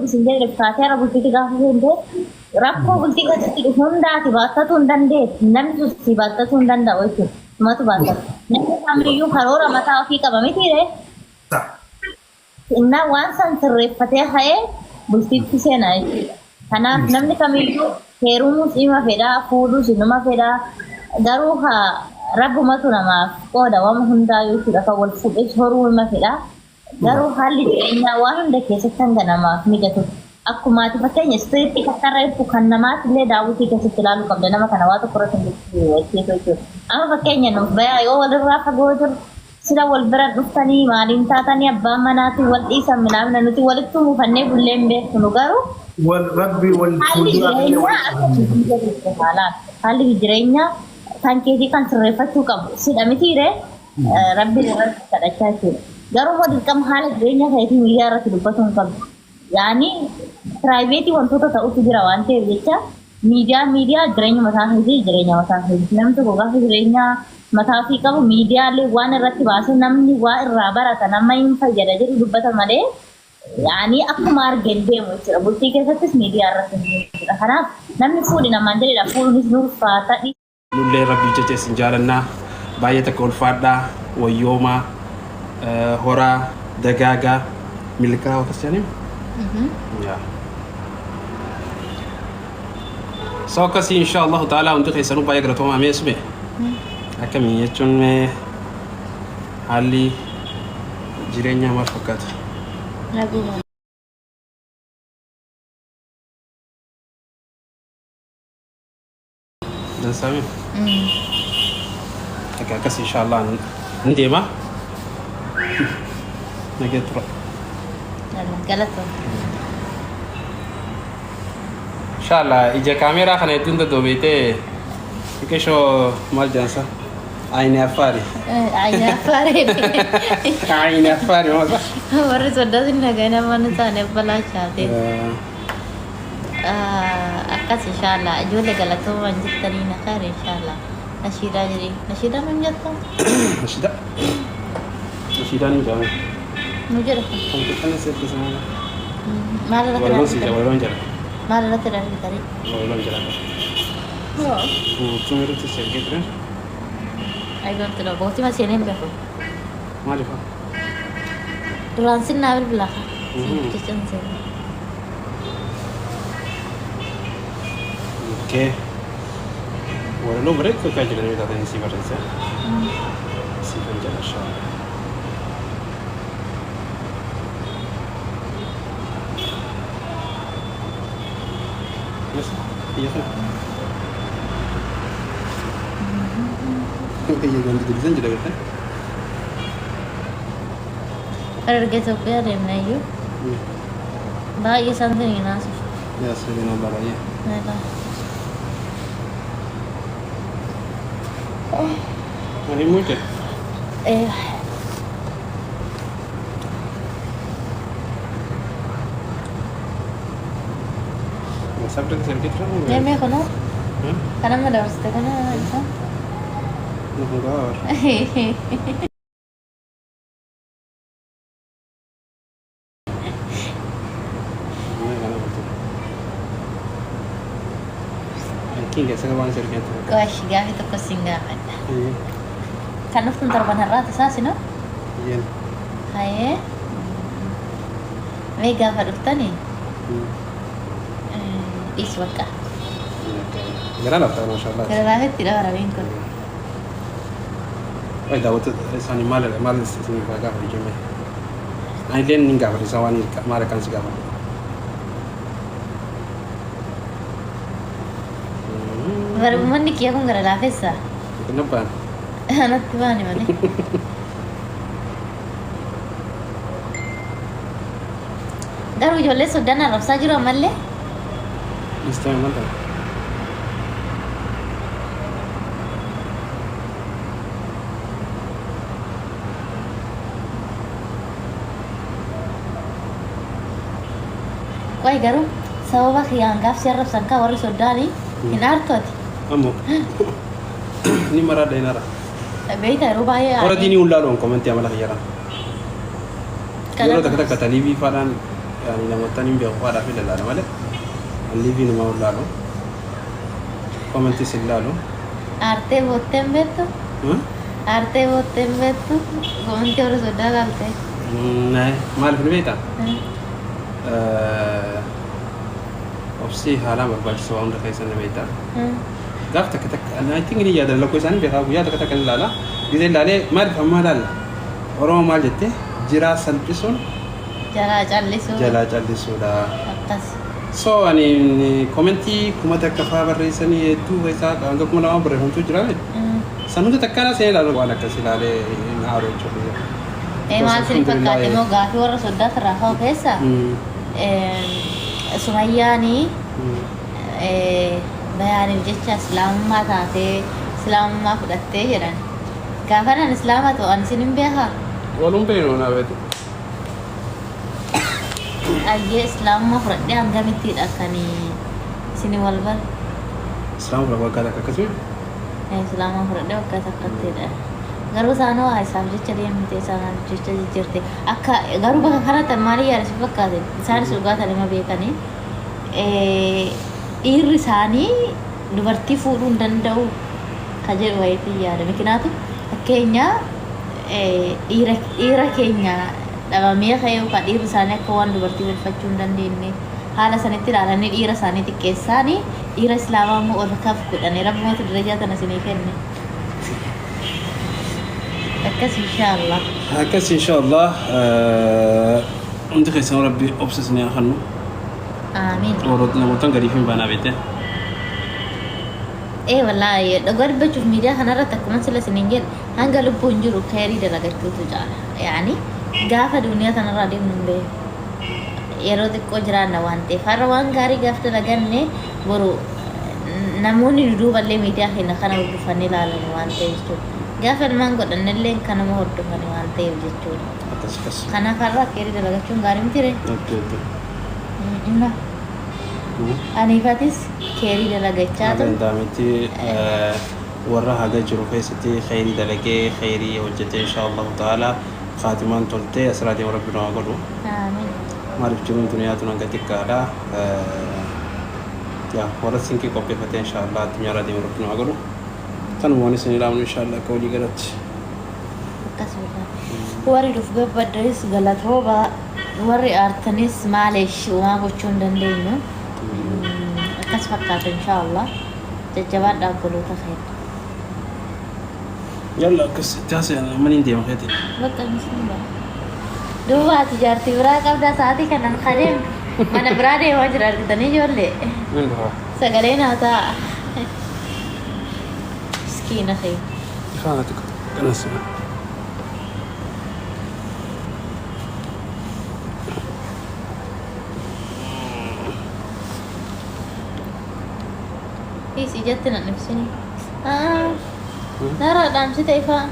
Isin jedhe kaatee har'a bultiitti gaafa seente rakkoo bultii keessatti dhufu hundaati baattatuu hin dandeessu. Namni sun si baattatuu hin danda'u jechuudha. Sumatu baattata. Namni kamiyyuu karoora mataa ofii qaba mitiire. Innaa waan san sirreeffatee ka'ee bultiitti seena jechuudha. Kanaaf namni kamiyyuu heerumuus ima fedhaa, fuudhuus inuma fedhaa. Garuu haa rabbumatu namaaf qooda waan hundaa jechuudha. Kan wal fuudhes horuu ima fedhaa. Garuu haalli jireenyaa waan hunda keessatti hanga namaaf mijatutti. Akkuma ati fakkeenya iskiriiptii takkarra jirtu kan namaatillee daawwitii keessatti ilaaluu qabda nama kana waa tokko irratti hin jechuudha jechuudha. Amma fakkeenya nuuf bayaa yoo walirraa fagoo jiru sila wal bira dhuftanii maaliin taatanii abbaan manaatiin wal dhiisan minaamina nuti walitti mufannee bullee hin beeknu nu garuu Wal rabbi wal haalli fuulduraaf illee jireenyaa wal akka nuuf mijatutti haalaan haalli jireenyaa kan keetii kan sirreeffachuu qabu sidha mitiiree Rabbiin irratti kadhachaa jechuudha. Garuu immoo dirqama haala jireenya keetii miidiyaa irratti dubbatuu hin qabdu. Yaani piraayiveetii wantoota ta'utu jira waan ta'eef jecha miidiyaa miidiyaa jireenya mataa keetii jireenya mataa keetii. Namni tokko gaafa jireenya mataa ofii qabu miidiyaalee waan irratti baasee namni waa irraa barata nama hin fayyada jedhu dubbata malee yaani akkuma argeen deemu jechuudha. Bultii keessattis miidiyaa irratti hin jechuudha. Kanaaf namni fuudhi namaan jedhedha fuudhuunis ni ulfaata. Nullee Rabbiif jecha isin jaalanna. Baay'ee takka ulfaadhaa, wayyoomaa, horaa, dagaagaa, milkaa'aa akkas jedhanii? Yaa. So akkasii insha Allahu ta'ala hundi keessanuu baay'ee galatoomaa mee sume. Akkamii jechuun mee haalli jireenyaa maal fakkaata? Naguma. Dansaami. Akka akkas inshallah ni deema. Nagee tura. Galatoom. Inshallah ija kaameeraa kana hedduun dadoobeetee xiqqishoo maal jedhansa? Ayni affaari. Ayni affaari. Ayni affaari maal? Warri soddaas hin dhagahin amma nu taane balaa chaatee. Akkas inshallah ijoollee galatoomaa jettanii na khayr inshallah nashiidaa jedhi nashiidaa nun jettaa Nashiida. Nashiidaan hin jedhamu. nu jedha Kan xiqqaan seetti sana. Maal irratti Walaloon si jedha walaloon jedha. Maal irratti dargitanii? Walaloon jedha. Guutuu irratti si ergee ture. I don't know. Bootii ma seenee hin beeku. Maaliif? Duraan sinnaa bilbila. Jechaan seenee. Okay. Walaloo bareedduu akka jedhanii taatanii sii barreesse. Siifan jedha inshallah. Yes, biyya kana. Biyya gandi dubbisan jedha gartee. Erga Itoophiyaa deemna iyyuu baay'ee something hin haasoftu. Yes, inni baay'ee. Nagaa. Ani immoo jedha. Eh, WhatsApp irratti ergee ture moo? Deemee kunoo kan amma dabarsite kana isa. Nu gaar. Qo'ashi gaafii tokko siin gaafadha. Kan dhuftuun torban har'aati isaas no? Hayee. Mee gaafa dhuftani dhiis bakka. Garaa laaftaa maashaallah. Gara laafetti dha waraabeen kun. Ay daawwattoota isaanii maal maal isiniif haa gaafatu jennee. Ani illee nin gaafadha isaa waan maal akkaan si gaafadhu. Bara uummanni kiyya kun gara laafessa. Kun abbaan. Anatti baani malee. Garuu ijoollee soddaan arrabsaa jiru ammallee. This time maal ta'e? Qoy garuu sababa kiyyaan gaaf si arrabsan kaa warri soddaani hin aartu ati. Ammoo ni maraadha hin aara. Beeyta yeroo baay'ee Warra aaree. diinii hun laalu on komentii amala kiyyarraa. Yeroo takka takka taliibii faadhaan Yaani namoota hin beeku faadhaaf ilaala malee. An live namaa hin laalu. Commentis hin laalu. Aartee boottee hin beektu? Aartee boottee hin beektu? Commentii warra soddaa laaltee. Maaliif ni beektaa? Obsi haalaan barbaachisu waan hunda keessa ni beektaa. Gaaf takka takka I think ni yaada lakkoo isaanii beekaa guyyaa takka takka ni ilaala. Gizee ilaalee maaliif ammaa ilaalla? Oromoo maal jette? Jiraa salphisuun Jalaa callisuu. Jalaa callisuudha. Akkas. So ani commentii 1000 faa barreessanii hedduu keessaa hanga 2000 barreeffamtuu jira. San hunda takkaana seenee ilaalu waan akkas ilaalee hin aaru jechuudha. Ee maal isin fakkaate immoo gaafii warra soddaa irraa ka'u keessa Sumayyaanii bayaaniif jecha islaamummaa taatee islaamummaa fudhattee jedhan. Gaafa nan islaama ta'u ani isin hin beekaa? Waluun beeknu naa beektu. Ayyee islaamummaa fudhadhee hangamittiidha kan isin wal bare? Islaama fudhadhee waggaa takka akkasuma. Islaamummaa fudhadhee waggaa takkattiidha. Garuu isaan waa isaaf jecha deemte isaanaaf jecha jijjiirte. Akka garuu bakka kanatti maali yaada si fakkaate isaanis dhugaa ta'e beekanii dhiirri isaanii dubartii fuudhuu hin danda'u ka jedhu wayiitii yaada. Mikinaatu fakkeenya dhiira keenya dhabamee ka'ee yookaan dhiirri isaanii akka waan dubartii bulfachuu hin dandeenye haala sanitti ilaalanii dhiira isaanii xiqqeessaanii dhiira islaamaa immoo ol kaf godhanii rabbumatu darajaa tana isinii kenne. Akkas inshaallah. Akkas inshaallah hundi keessan rabbi obsa isinii haa kennu. Aamiin. Namootaan gadiif hin baanaa beekte. Ee wallaahi dhugaa dubbachuuf miidiyaa kanarratti akkuma sila isiniin jedhe hanga lubbuun jiru kheyrii dalagachuutu caala. Yaani gaafa duniyaa tanarraa deemnu hin beeku. Yeroo xiqqoo jiraanna waan ta'eef har'a waan gaarii gaaf dalaganne boru namoonni nu duuballee miidiyaa keenya kana hordofanii ilaalan waan ta'eef jechuudha. Gaafa ilmaan godhannellee kanuma hordofanii waan ta'eef jechuudha. Akkas akkas. Kanaaf har'a kheyrii dalagachuun gaarii miti ree? Hedduu hedduu. Inna aniifatis kheyrii dalagachaa Haga ture. danda'ametti warra haga jiru keessatti kheyrii dalagee kheyrii hojjetee insha Allahu ta'ala khaatimaan toltee asirraa deemu rabbi nu haa godhu. Aamin. Maaliif jiruun duniyaa tun hanga xiqqaadha. Yaa warra sinqii qopheeffatee insha Allah addunyaarraa deemu rabbi nu haa godhu. Kanuma waan isin ilaamnu insha Allah akka walii galatti. Akkas wallaahi. Warri dhuf gabbaddanis galatooma warri aartanis maaleesh uumaa gochuu hin dandeenyu. Akkas fakkaata inshaallah. Jajjabaadhaa obboloota keenya. Yalla akkas itti haasa'an amma niin deema keetiin. Bakka innis ni ba'a. Duuba ati jaartii biraa qabdaa sa'aatii kanan ka deemtu mana biraa deemaa jira argitanii ijoollee. Niin dhufa. Sagalee naa ta'a. Miskiina keenya. Ifaan ati kanas. Is ijatti nan ibsini. Ah, narraa dhaamsite ifaa.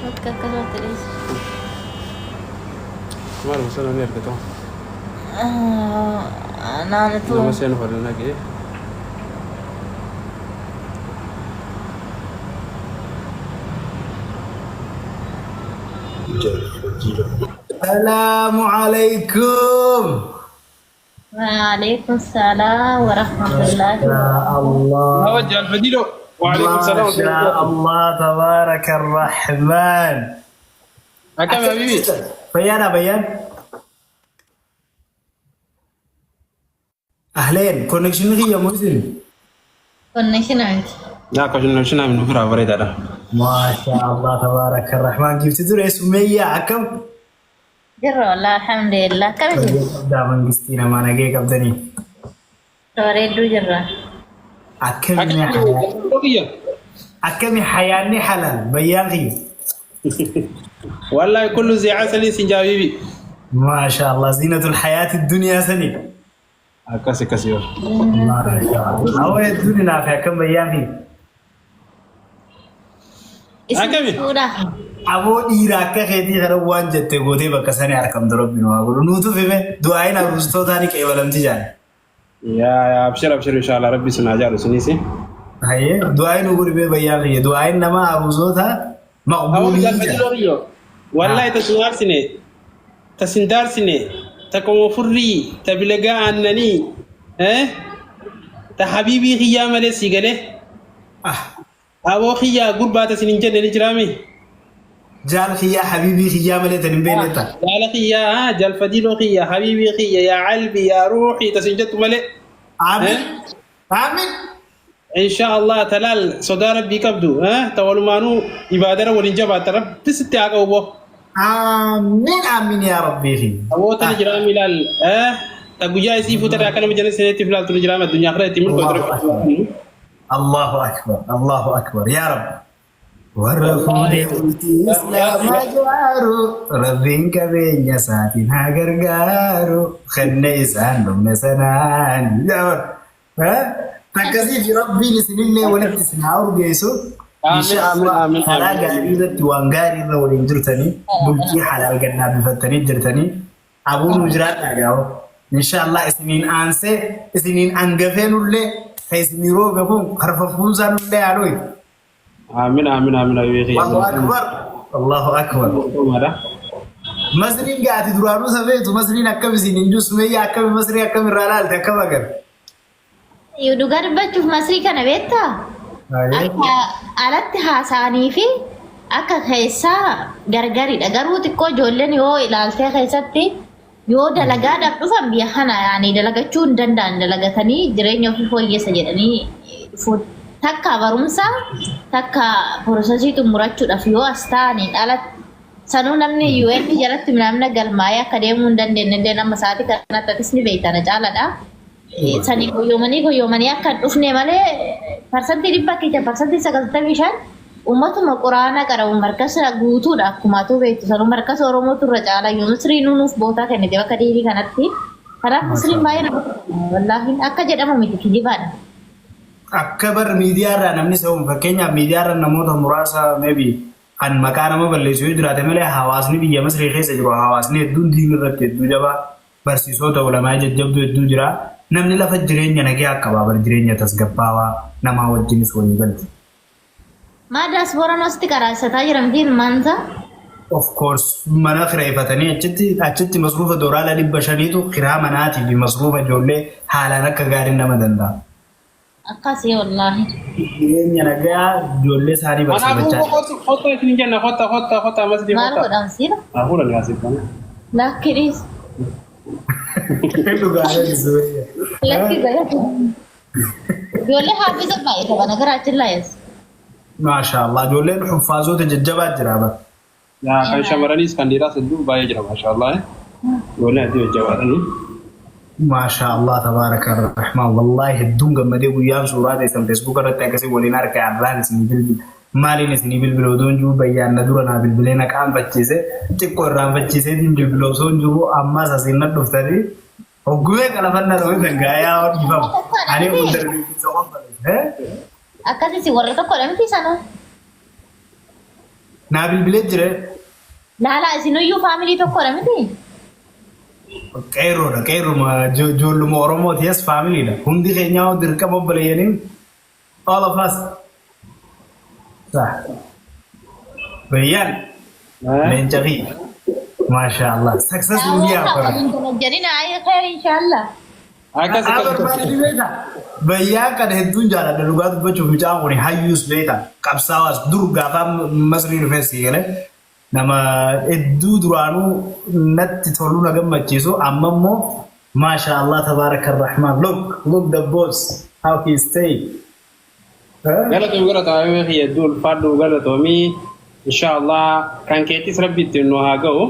Bakka akkasumatti dhiisi. Maal sana ni argata. Ah, naanatu. Nama seenu fadha nagee. Salaamu alaikum. Waalaikum salaam wa rahmatullahi. Allah. Hawa Jaal Fadilo. Waalaikum salaam. ما شاء الله تبارك الرحمن. Akkam habibi? بيانا بيان أهلين connection غيا مسلم. Connection miti. Yaa connection min ofirraa bareedaadha. ما شاء الله تبارك الرحمن كيف تدري سمية عكم Jirra wallah alhamdulillah. Akkam isin? دا منجستينا ما نجي قبضني. Bareedduu jirra. أكم أكم حياني حلال بيان غي. Wallahi kullu zii asalii sin jaabibi. ما شاء الله زينة الحياة الدنيا سني. Akkas akkas yoo. ما شاء الله أو الدنيا نافع كم بيان غي. Isin Akkami? fuudhaa? Aboo dhiira akka keetii kana waan jette gootee bakka sanii harkamtu rabbiin waa godhu. Nuutu fime du'aayin aruustootaa ni qeebalamti jaan. Yaa yaa abshir abshir inshallah rabbi sin haa jaalu siniisi. Hayyee du'aayin nu godhi bee bayyaa kiyya du'aayin nama aruusoota Hawa maqbuulii Jaal jaan. Fadilo. Wallaahi ta sin aarsine, ta sin daarsine, ta qomoo furrii, ta bilagaa aannanii, eh? Ta habiibii kiyyaa malee sii galee. Ah, Aboo kiyyaa gurbaa ta sin hin jenne ni jiraami. Jaal kiyyaa habiibii kiyyaa malee tan hin beekne ta'a. Jaala kiyyaa, jaal fadiiloo kiyya, habiibii kiyya, yaa qalbii, yaa ruuxii ta sin jettu malee. Aamin. Aamin. Insha Allah talaal sodaa rabbii qabdu, ta walumaanuu ibaadara waliin jabaatta rabbi sitti haa qabu boo. Aamin aamin yaa rabbii kiyya. Aboota ni jiraam ilaal, ta guyyaa isii fuutarraa akka nama jala seenetti filaaltu ni jiraam addunyaa kana itti milkootu Allahu rabbi. akbar. Allahu akbar. Allahu akbar. Yaa rabbi. Warra fuudhee bultii Islaamaa jaaru rabbiin qabeenya isaatiin haa gargaaru kenne isaan dhumne sanaan. Yaa rabbi. Akkasii fi rabbiin isinillee walitti isin haa urgeessu. Aamin, Insha aamin, Allah aamin, karaa aamin. gaarii irratti waan gaarii irra waliin jirtanii bultii halaal gannaa bifattanii jirtanii abuu nu jiraadhaa gaa'o. Insha Allah isiniin aansee isiniin hangafee nullee ka isinii roobe kun karfaffuunsaa nullee haa dho'i. Aamin, aamin, aamin, habiibii kiyya. Allahu akbar. Allahu akbar. Galatoomaadha. Masriin gaati duraanuu safeetu masriin akkam isin hin jiru sumeeyyaa akkami masrii akkam irraa laalte akkam agar. Dhugaa dubbachuuf masrii kana beektaa? Akka alatti haasa'anii fi akka keessaa gargaridha. Garuu xiqqoo ijoolleen yoo ilaaltee keessatti yoo dalagaadhaaf dhufan biyya kana yaani dalagachuu hin danda'an dalagatanii jireenya ofii fooyyessa jedhanii dhufuun takka barumsa takka process xumurachuudhaaf yoo as ta'aniin alatti sanuu namni UN jalatti namna galmaa'ee akka deemuu hin dandeenye illee nama sa'aatii kanatti atis ni beekta na caaladha. Sanii goyoomanii goyoomanii akka hin dhufne malee 100% keessa 95% uummatuma quraana qara'u markasa guutuudha akkuma atuu beektu sanuu markasa Oromootu irra caala iyyuu Misriin nuuf bootaa kennite bakka diinii kanatti. Kanaaf Misriin baay'ee nama wallaahi akka jedhamu miti kijibaadha. Akka bar miidiyaa irraa namni sa'uun fakkeenyaaf miidiyaa irra namoota muraasa maybe kan maqaa nama balleessu yoo jiraate malee hawaasni biyya Masrii keessa jiru hawaasni hedduun diin irratti hedduu jabaa barsiisota ulamaa jajjabduu hedduu jira. Namni lafa jireenya nagaa qaba bar jireenya tasgabbaawaa namaa wajjinis walii galti. Maa diasporaan asitti qaraasataa jira miti ilmaansaa? Of course mana kireeffatanii achitti achitti masruufa doolaara 500tu kiraa manaatii fi masruufa ijoollee haalaan akka gaariin nama danda'a. Akkasii wallaahi. Jireenya nagaa ijoollee isaanii Kanaafuu barsiifachaa. kottu kottu isin jenna kotta kotta kotta masjid Maal kotta. godhan siira? Hafuura ni asifana. Lakki dhiis. Dhugaalee sumayya. Lakki godhatu. Ijoollee haafiza baay'ee tapha garaachi laayes. Maasha Allah ijoolleen huffaazota jajjabaa jira bara. Yaa kan shamarraniis kan dhiiraas hedduu baay'ee jira maashaallah. Ijoolleen hedduu jajjabaadhani. Maasha Allah tabaaraka rahmaan wallahi hedduun gammadee guyyaan suuraa teessan Facebook irratti akkasii waliin harka arraan isinii bilbila. Maaliin isinii bilbila odoo hin jiru bayyaan na dura naa bilbilee na qaanfachiise xiqqoo irraanfachiiseetiin bilbila osoo hin jiru ammas asiin na dhuftanii hoggumee qalafannaa ta'uu dangaayaa dhiifama. Ani kun dargaggeessa qofa. Akkasii warra tokkodha miti sanuu. Naa bilbilee jire. Laalaa isinuyyuu family tokkodha miti. Qeerroodha qeerruma ijoolluma Oromooti yes familydha. Hundi keenyaa dirqama obboleeyyanii all of us. Sah. Bayyaan leenca fi maasha Allah. Success media Daawwata waliin jalajjanina ayya khair inshallah. Akkas akkas. Bayyaan kana hedduun jaaladha dhugaa dubbachuuf mucaan kun hayyuus beeka qabsaawaas dur gaafa masrii dhufee si galee nama hedduu duraanuu natti toluu na gammachiisu amma immoo maasha Allah tabaaraka rahmaan look look the boss how he stay. Galatoom galatoomii kiyya hedduu ulfaadhu galatoomii inshallah kan keetis rabbi ittiin nu haa ga'u.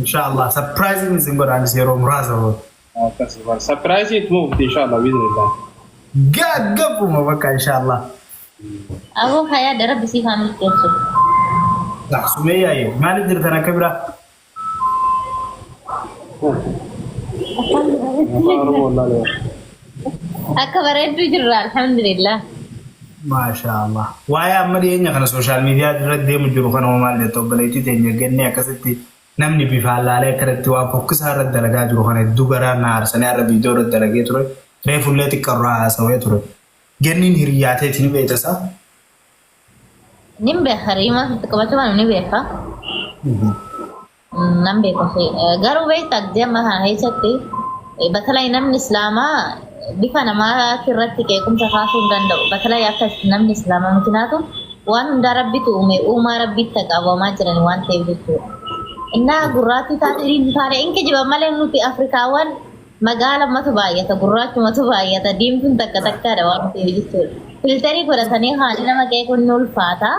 Insha Allah surprising isin godhaanis yeroo muraasa booda. Akkas surprise itti mufti inshallah biiznillah. Gaggabuma bakka insha Allah. Aboo hayaa darabbi siif haa milkeessu. Sumeeyyaa maaliif jirtan akka biraa? Afaan Oromoo wallaalee. Akka bareedduu jirra alhamdulillah. Maasha Allah. Waa'ee amma dhiyeenya kana social media irratti deemu jiru kana maal jettu obboleettii teenya gannee akkasitti namni bifaan laalee akkanatti waan fokkisaa irratti dalagaa jiru kana hedduu garaa na aarsanii har'a viidiyoo irratti dalagee ture. Reefullee xiqqarraa haasawee ture. Ganniin hiriyaateeti ni beektasaa. Nin beeka hariyyummaa ofitti qabachuu baanu ni beeka. Nan beeka ishee. Garuu beektaa gisee amma kana keessatti batalay namni islaamaa bifa namaa irratti qeequmsa kaasuu hin danda'u. Batalay akka namni islaamaa mikinaatu waan hundaa rabbitu uume uumaa rabbitti qabamaa jiran waan ta'eef jechuudha. Innaa gurraattii taate diimtuu taate in kijiba malee nuti Afrikaawwan magaalamatu baay'ata gurraachumatu baay'ata diimtuun takka takkaadha waan ta'eef jechuudha. Filterii godhatanii haali nama qeequun ni ulfaata.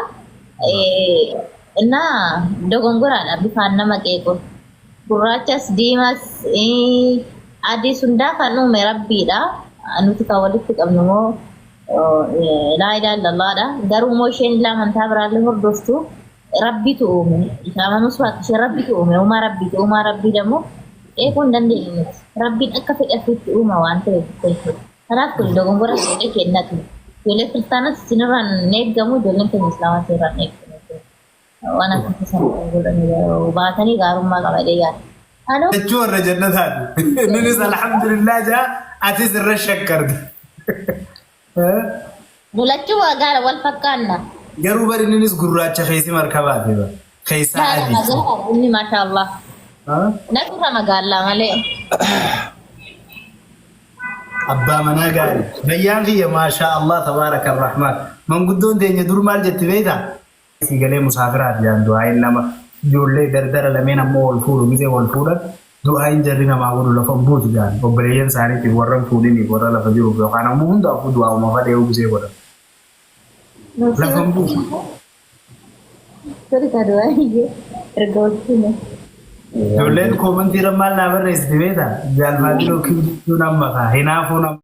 Innaa dogongoraadha bifaan nama qeequun. Gurraachas diimas adiis hundaa kan uume rabbiidha. Nuti kan walitti qabnu immoo laa ilaaha illallaadha. Garuu immoo isheen illee amantaa biraallee hordoftu rabbitu uume. Isa amanus waaqa ishee rabbitu uume. Uumaa rabbiiti. Uumaa rabbii dammoo qeequu hin dandeenyu nuti. Rabbiin akka fedha ofiitti uuma waan ta'eef jechuudha. Kanaaf kun dogongora ijoollee keenyati. Ijoollee kiristaanas isinirraan hin eeggamu, ijoolleen keenya islaamaa isinirraan hin eeggamu jechuudha. Waan akkasii sana godhanii baatanii gaarummaa qaba jedhee yaada. Anuu Jechuu warra jannataati. Inninis alhamdulillah jaa atis irra shakkarte. Lachuu waa gaara wal fakkaanna. Garuu bari inninis gurraacha keessi markabaate bara. Keessaa Gaara adii. magaala inni maashaallah. Natu irra magaallaa malee. Abbaa manaa gaarii. Bayyaan kiyya maashaa Allah tabaaraka rahmaan. Manguddoon teenya dur maal jetti beektaa? Sii galee musaafiraaf jaan du'aayin nama ijoollee dardara lameen ammoo wal fuudhu gisee wal fuudhan du'aayin jarri namaa godhu lafa hin buutu jaan obboleeyyan isaaniitiif warra hin fuudhiniif warra lafa jiruuf yookaan ammoo hundaafuu du'aa'uma fadhee'uu gisee godhan lafa hin buutu. Sorry ka du'aayin erga wajjin. Ijoolleen koomantii irra maal naa barreessiti beektaa? Jaalfaadiloo kiyyuun amma kaa hinaafuu nama.